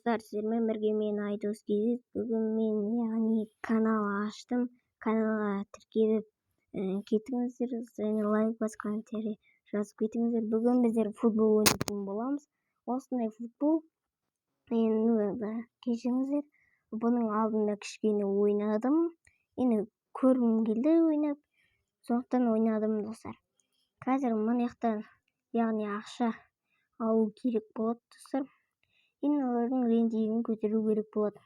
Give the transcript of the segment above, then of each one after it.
Достар, сіздермен бірге мен, Айдос Kz. Бүгін мен, яғни, канал аштым. Каналға тіркеліп кетіңіздер және лайк басып, комментарий жазып кетіңіздер. Бүгін біздер футбол ойнайтын боламыз. Осындай футбол. Енді кешіріңіздер, бұның алдында кішкене ойнадым. Енді көргім келді ойнап, сондықтан ойнадым, достар. Қазір мына жақтан, яғни, ақша алу керек болады, достар. Енді олардың рейтингін көтеру керек болады.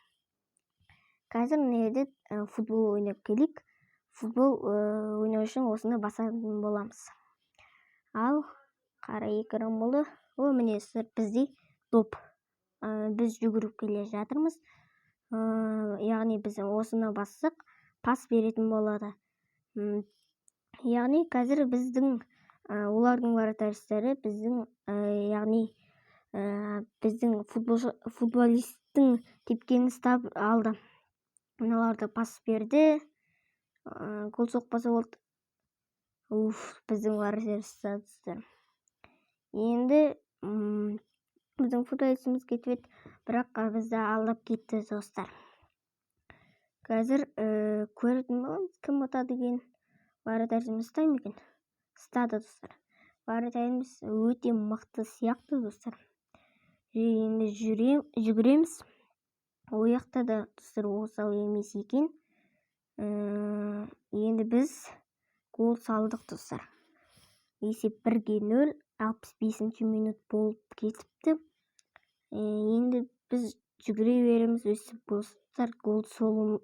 Қазір мына жерде футбол ойнап келейік. Футбол ойнау үшін осыны басатын боламыз. Ал қара экран болды. О, міне, бізде доп. Біз жүгіріп келе жатырмыз. Яғни біз осыны бассақ, пас беретін болады. Яғни қазір біздің, олардың вратарьстары біздің, яғни, біздің футболисттің тепкенін ұстап алды. Мыналарды пас берді. Гол соқпаса болды. Уф, біздің вратарь ұстады. Енді біздің футболистіміз кетіп еді, бірақ бізді алдап кетті, достар. Қазір көретін боламыз, кім ұтады екен. Вратарьіміз ұстай ма екен? Ұстады, достар. Вратарьіміз өте мықты сияқты, достар. Енді жүгіреміз. Ол жақта да, достар, осал емес екен. Енді біз гол салдық, достар. Есеп 1-0. 65-минут болып кетіпті. Енді біз жүгіре береміз өстіп, достар. Гол соғып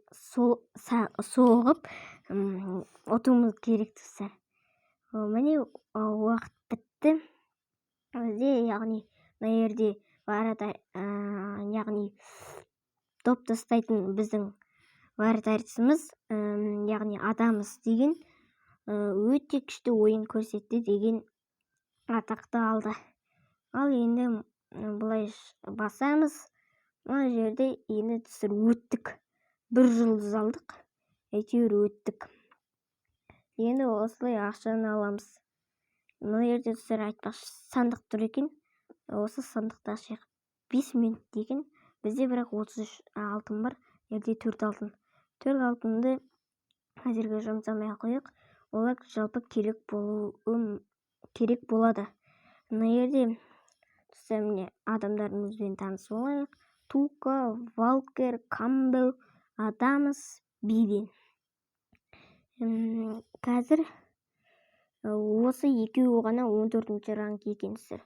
ұтуымыз керек, достар. Міне, уақыт бітті бізде. Яғни мына жерде ворота, яғни доп тастайтын біздің вратарьсымыз, яғни Адамс деген, өте күшті ойын көрсетті деген атақты алды. Ал енді былай басамыз мына жерде. Енді, достар, өттік, бір жұлдыз алдық, әйтеуір өттік. Енді осылай ақшаны аламыз. Мына жерде, достар, айтпақшы, сандық тұр екен. Осы сандықты ашайық. 5 минут екен. Бізде бірақ 33 алтын бар жерде, төрт алтын. Төрт алтынды әзірге жұмсамай ақ қояйық, олар жалпы керек болуы керек болады. Мына жерде, достар, міне, адамдарымызбен танысып алайық: Тука, Валкер, Камбелл, Адамс, Бибен. Қазір осы екеуі ғана 14-ші ранг екенсіздер.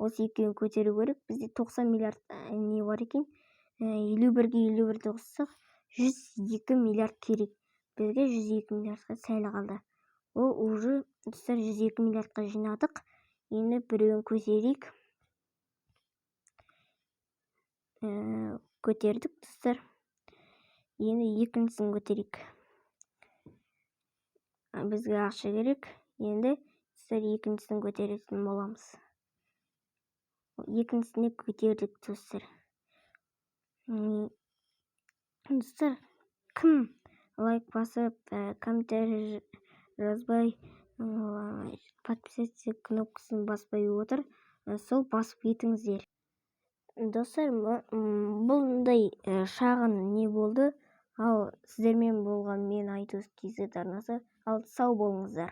Осы екеуін көтеру керек. Бізде 90 миллиард не бар екен. 51-ге 51-ді қоссақ, 102 миллиард керек бізге. 102 миллиардқа сәл қалды. Ол уже, достар, 102 миллиардқа жинадық. Енді біреуін көтерейік. Көтердік, достар. Енді екіншісін көтерейік. Бізге ақша керек. Енді, достар, екіншісін көтеретін боламыз. Екіншісіне көтердік, достар. Достар, кім лайк басып, комментарий жазбай, подписаться кнопкасын баспай отыр, сол басып кетіңіздер, достар. Бұндай шағын не болды. Ал сіздермен болған мен, Айдос Kz арнасы. Ал сау болыңыздар.